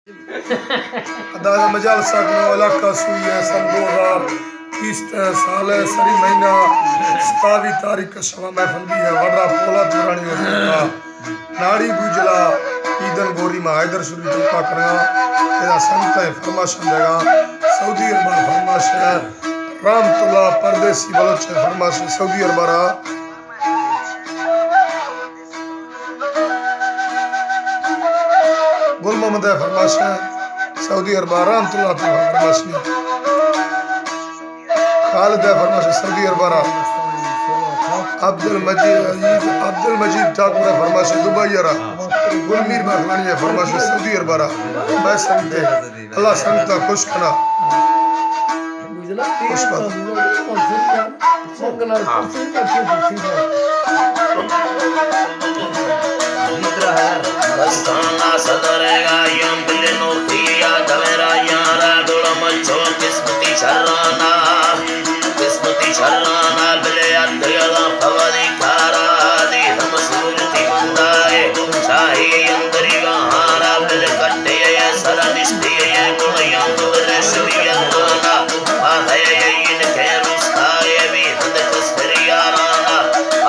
ادا مجال ساکنو علاقہ سوئی ہے، سن دو ہزار بیست سال ہے، سری مہینہ ستاوی تاریخ کا شوا محفل بھی ہے، وڈرا پولا دورانی ہوتا۔ ناڑی بوجلا، ایدن گوری ما حیدر شروع چوکا کرنا۔ ادا سنگت ہے فرمائش دیگا، سعودی عرب فرمائش ہے، رحمت اللہ پردیسی بلوچ ہے فرمائش ہے، سعودی عرب را۔ گل محمد ہے فرمائش ہے، سعودی عرب را رحمت اللہ تعالی فرمائش نہیں۔ خالد ہے فرمائش سعودی عرب را۔ عبد المجید، عبد المجید ٹھاکر ہے فرمائش دبئی را۔ گل میر باغلانی ہے فرمائش سعودی عرب را۔ بس سنگت ہے۔ اللہ سنگتا خوش کنا۔ خوش بات۔ دستانا صدر گا یم بلے نوکی یا دویرا یارا گل مچو قسمتی شرانا، قسمتی شرانا بلے اتیلا پوری کارا دی ہم صورتی مندائے شاہی اندری گا ہارا بلے کٹے سر نشتی گل یم بلے شوی یانا آہے این کے روستائے بھی ہند کس پھر یارانا،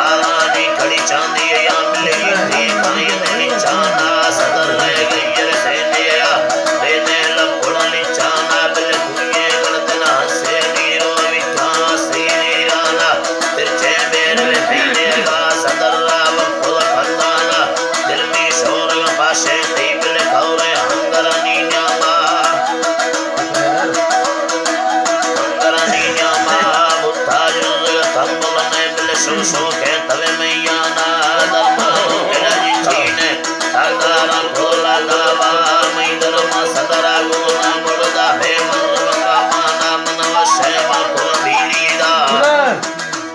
آرانی کڑی چاندی یا ملی دی کائیں دلی چانا، صدر رہ گئی رسینے یا، بینے لپڑ لی چانا، بل کوئے گردن ہسے نیرو وکاں سینی رانا، ترچے میر میں پینے گا، صدر را وقت خندانا، دل می شور پاشے تی بل کورے ہنگرانی نیاما۔ گرانی نیاما بوتا جنگ تمبل نے بل شوشو کے توے میانا درمانو گرانی چینے سردارا کولا دابا مئی درما صدرا گونا مڑدا ہے من رنگا مانا من وشے ما کور بیڑی دا۔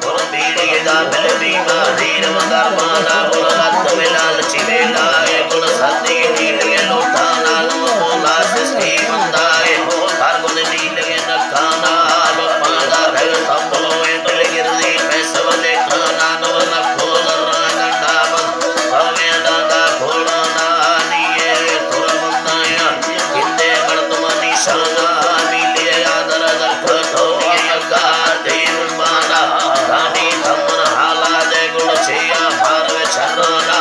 کور بیڑی دا بل بیما دیر درمانا گل رت ملال چی بیدا ہے گل سدی نیلے لوٹانا نو مولا سستی مندا ہے ہر گل نیلے کانا بپادا رہ تمبلو اے دل گردی پیسو لے کانا نو نکو لرا گنڈا بن روے دادا کھوڑانا نیے تور مندایا کندے مردم نشانا میلے آدر در کھتو یگا دیر مانا دانی تمن حالا دے گل چیا مار چرانا۔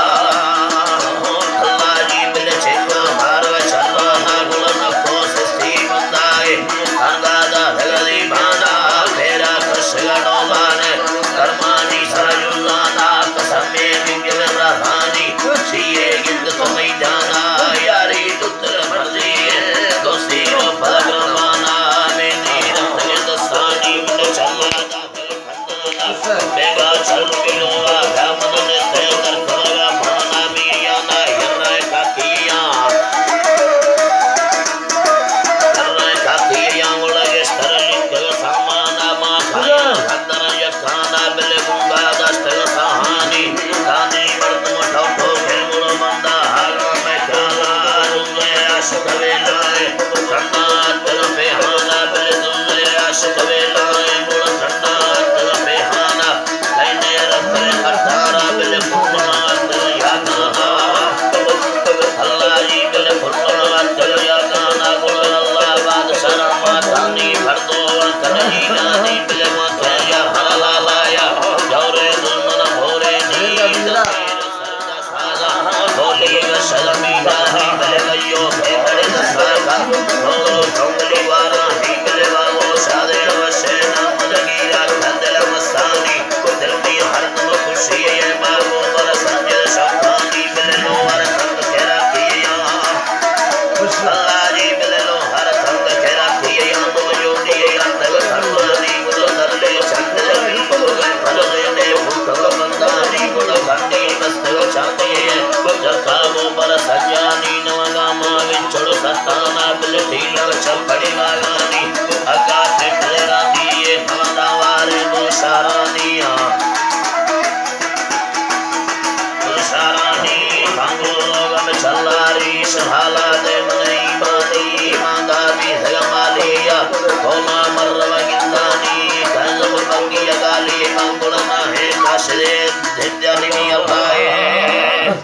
اللہ جی بل چکو مارو چلو نا گل نکو سستی بندائے۔ انگادا دگری بانا پھیرا کش گڑو بانے۔ کرمانی سر جلانا قسمے بنگل رہانی۔ چیئے گند تو میدانا یاری دتر مرضی۔ دوستی رو پلگ روانا میں نیرم دگے دستانی بل چلانا۔